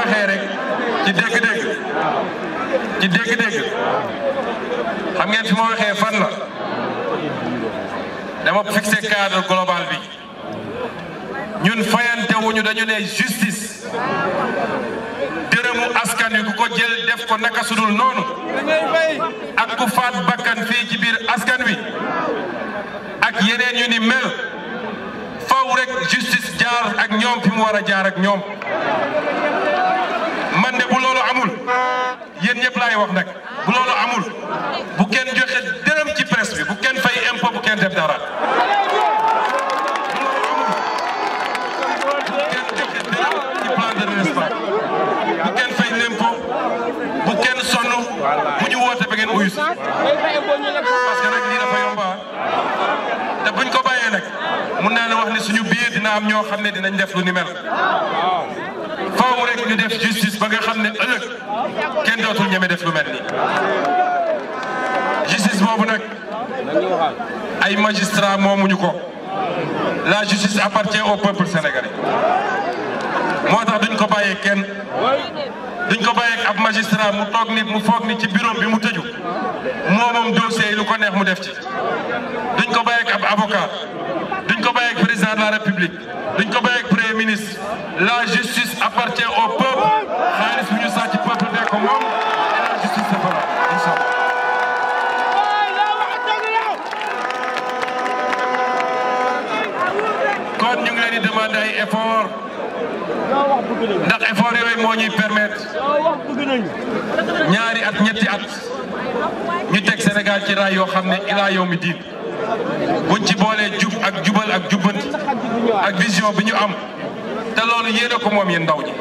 waxee rek ci dégg-dégg xam ngeen fi ma waxee fan la dama fixé cadre global bi ñun fayante wuñu dañu ne justice dërëmu askan wi ku ko jël def ko naka sudul noonu ak ku faat bakkan fii ci biir askan wi ak yeneen yu ni mel faw rek justice jaar ak ñoom fi mu war a jaar ak ñoom man de bu loolu amul yéen ñëpp laay wax nag bu loolu amul bu kenn joxe dërëm ci presse bi bu kenn fay impôt bu kenn def dara bu kenn joxe dërëm ci plan de redressement bu kenn fay l'impôt bu kenn sonn bu ñu woote ba ngeen uyu si parce que nag lii dafa yomba te buñ ko bàyyee nag mun naa la wax ne suñu biir dina am ñoo xam ne dinañ def lu ni mel faaw rek ñu def justice ba nga xam ne ëllëg kenn dootul ñeme def lu mel nii justice boobu nag ay magistrat moomuñu ko la justice appartient au peuple sénégalais moo tax duñ ko bàyyee kenn duñ ko bàyyee ab magistrat mu toog nit mu foog ni ci bureau bi mu tëju moomam dossier yi lu ko neex mu def ci duñ ko bàyyee ab avocat duñ ko bàyyee président de la république duñ ko bàyyee premier ministre la justice appartient au peuple xaalis bu ñu sàcc peuple bee ko moom et la justice se fera inchallah kon ñu ngi leen di demander ay effort ndax effort yooyu moo ñuy permettre ñaari at ñetti at ñu teg Sénégal ci raay yoo xam ne ilaa yow mi diin buñ ci boolee jub ak jubal ak jubbanti ak vision bi ñu am te loolu yéen a ko moom yéen ndaw ñi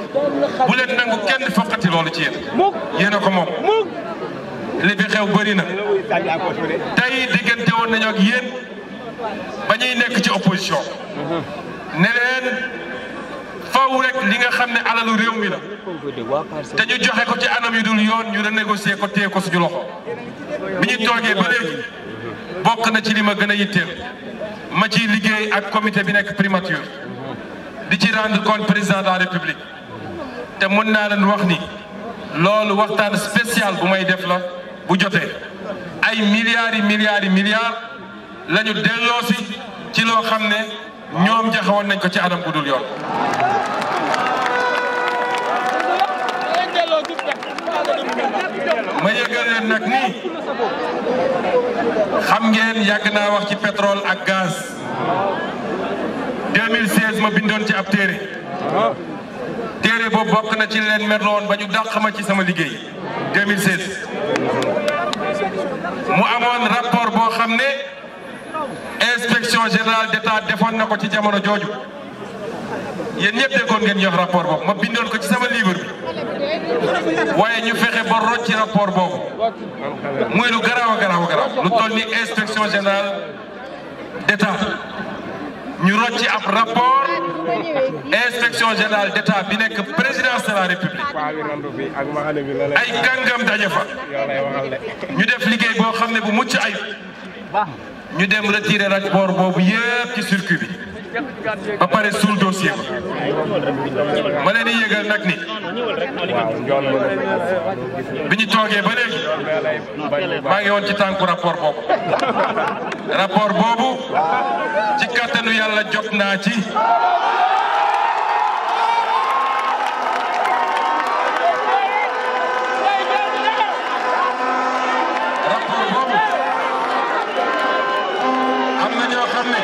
bu leen nangu kenn foqati loolu ci yéen a ko moom li fi xew bëri na tey diggante woon nañu ak yéen ba ñuy nekk ci opposition ne leen faw rek li nga xam ne alalu réew mi la te ñu joxe ko ci anam yu dul yoon ñu renégocier ko téye ko suñu loxo bi ñu toogee ba léegi bokk na ci li ma gën a yitteel ma ciy liggéey ak comité bi nekk primature di ci rendre compte président de la république te mën naa leen wax ni loolu waxtaan spécial bu may def la bu jotee ay milliards yi milliards la ñu delloosi ci loo xam ne ñoom jaxewoon nañ ko ci anam bu dul yoon. ma yëgal leen nag nii xam ngeen yàgg naa wax ci pétrole ak gaz 2016 ma bindoon ci ab téere boobu bokk na ci leen merloon ba ñu dàq ma ci sama liggéey 2016 mu amoon rapport boo xam ne inspection générale d'État defoon na ko ci jamono jooju yéen ñëpp déggoon ngeen ñu wax rapport boobu ma bindoon ko ci sama livre bi waaye ñu fexe ba rocc ci rapport boobu muy lu garaaw a garaaw a garaaw lu toll ni inspection générale d'État ñu rocc ci ab rapport inspection générale d'État bi nekk présidence de la république ay kàngam daje fa ñu def liggéey boo xam ne bu mucc ayib ñu dem retirer rapport boobu yëpp ci circuit bi ba pare suul dossier ba ma leen di yëgal nag ni bi ñu toogee ba léegi maa ngi woon ci tànku rapport boobu ci kattanu yàlla jot naa ci rapport boobu am na ñoo xam ne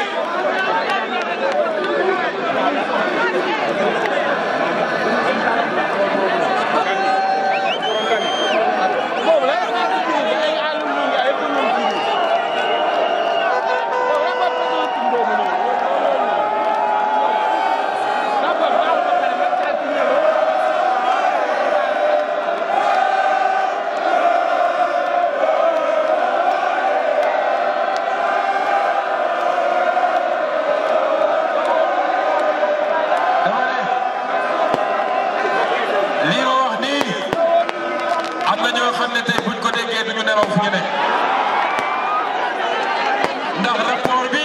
ndax rapport bi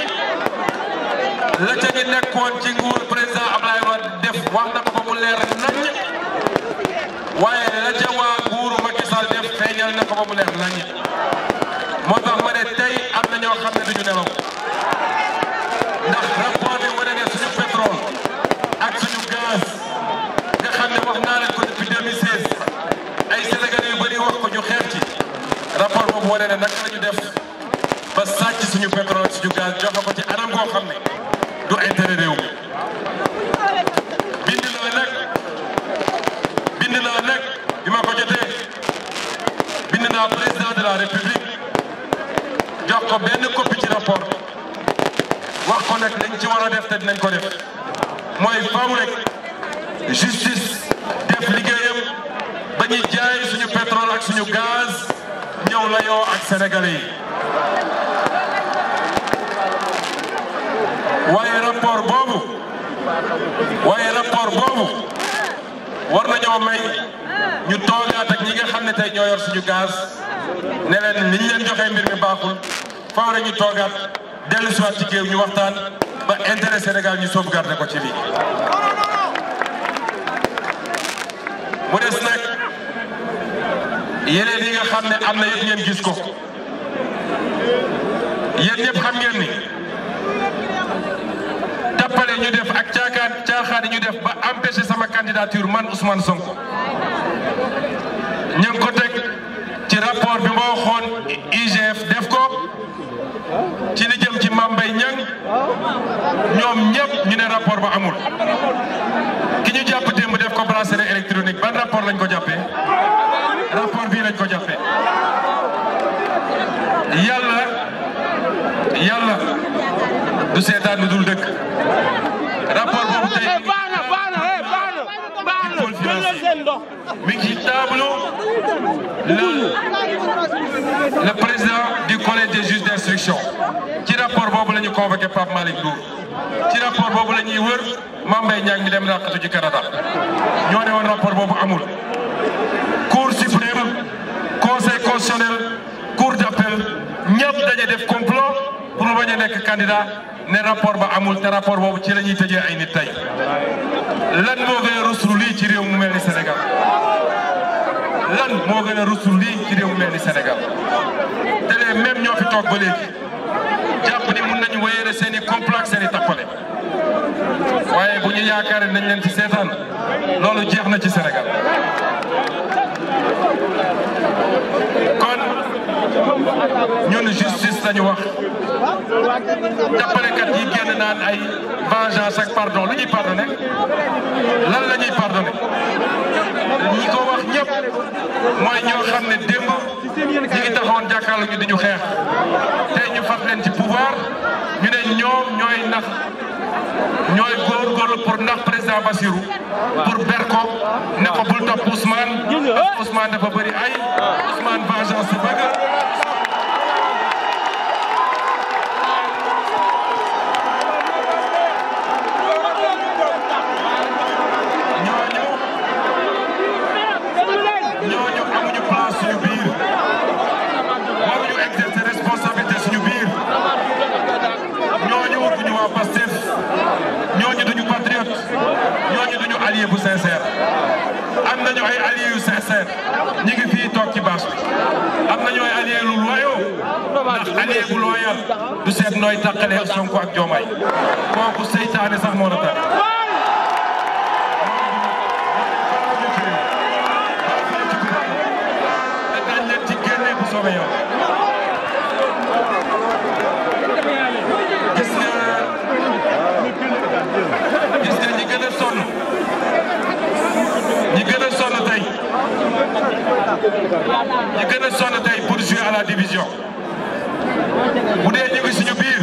la ca ñi nekkoon ci nguur président Ablaye Wade def wax na ko ba mu leer nañ waaye la ca waa nguuru Macky Sall def feeñal na ko ba mu leer nañ moo tax ma ne tey am na ñoo xam ne duñu nelaw ndax rapport bi wane ne suñu pétrole ak suñu gaz nga xam ne wax naa leen ko depuis 2016 ay Sénégalais yu bëri wax ko ñu xeex ci rapport boobu wane ne naka la ñu def ba sàcc suñu pétrole suñu gaz joxe ko ci anam goo xam ne du intérêt réew mi bind naa nag bi ma ko jotee bind naa président de la république jox ko benn copie ci rapport wax ko nag lañ ci war a def te dinañ ko def mooy faaw rek justice def liggéeyam ba ñuy jaay suñu pétrole ak suñu gaz ñëw la yoo ak sénégalais yi waaye rapport boobu war nañoo may ñu toogaat ak ñi nga xam ne tey ñoo yor suñu gaz ne leen ni ñu leen joxee mbir mi baaxul faaw rek ñu toogaat dellu si waat ci géew ñu waxtaan ba intérêt Sénégal ñu sauvegarder ko ci lii. mu des nag yeneen yi nga xam ne am na yëpp ngeen gis ko yéen ñëpp xam ngeen ni. tappale ñu def ak caaxaan ñu def ba empêcher sama candidature man Ousmane Sonko ñu ngi ko teg ci rapport bi ma waxoon IGF def ko ci li jëm ci Mame Mbaye Niang ñoom ñëpp ñu ne rapport ba amul ki ñu jàpp démb def ko bracelet électronique ban rapport lañ ko jàppee rapport bii lañ ko jàppee yàlla du seetaan lu dul dëkk rapport boobu tey mi ngi ci tableau le président du collège des juges d'instruction ci rapport boobu la ñu convoqué Pape Malick Ndour ci rapport boobu la ñuy wër Mame Mbaye Niang mi dem ràqatu ci Canada ñoo ne woon rapport boobu amul cour suprême conseil constitutionnel cour d'appel ñëpp dañu def complot pour bañ a nekk candidat ne rapport ba amul te rapport boobu ci la ñuy tëjee ay nit tey lan moo gën a ruslu lii ci réew mu mel ni Sénégal lan moo gën a ruslu lii ci réew mu mel ni Sénégal te les mêmes ñoo fi toog ba léegi jàpp ni mun nañu wéyale seen i complot ak seen i tappale waaye bu ñu yaakaaree nañ leen ci seetaan loolu jeex na ci Sénégal kon ñun justice lañu wax tappalekat yi génn naan ay vengeance ak pardon lu ñuy pardonné lan la ñuy pardonné ñi ko wax ñëpp mooy ñoo xam ne démb ñi ngi taxawoon jàkkaarloo ñu di ñu xeex tey ñu fat leen ci pouvoir ñu ne ñoom ñooy góorgóorlu pour ndax président Bassirou pour ber ko ne ko bul topp Ousmane Ousmane dafa bëri ay Ousmane vengeance sa bëgg ñooñu amuñu place suñu biir waruñu exercer responsabilité suñu biir ñooñu wutuñu waa Pastef ñooñu duñu patriote ñooñu duñu allié bu sincère am nañu ay alliés yu sincère ñi ngi fii toog ci bâche bi am nañu ay alliés lu loyaux ndax allié bu loyal du seet nooy tàqalee Sonko ak Diomaye kooku seytaane sax moo la tax gis nga ñi gën a sonn tey pour jouer à la division bu dee ñu ngi suñu biir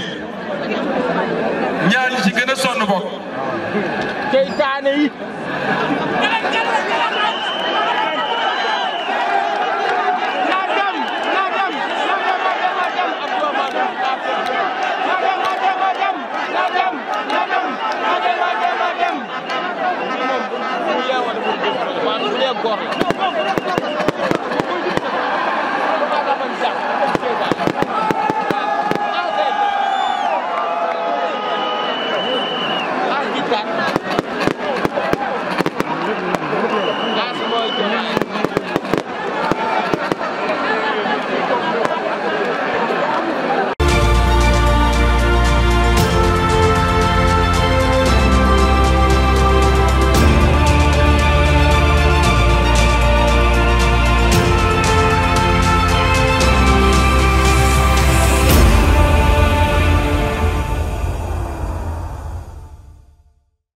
ñaar ñi ci gën a sonn bokk seytaane yi gox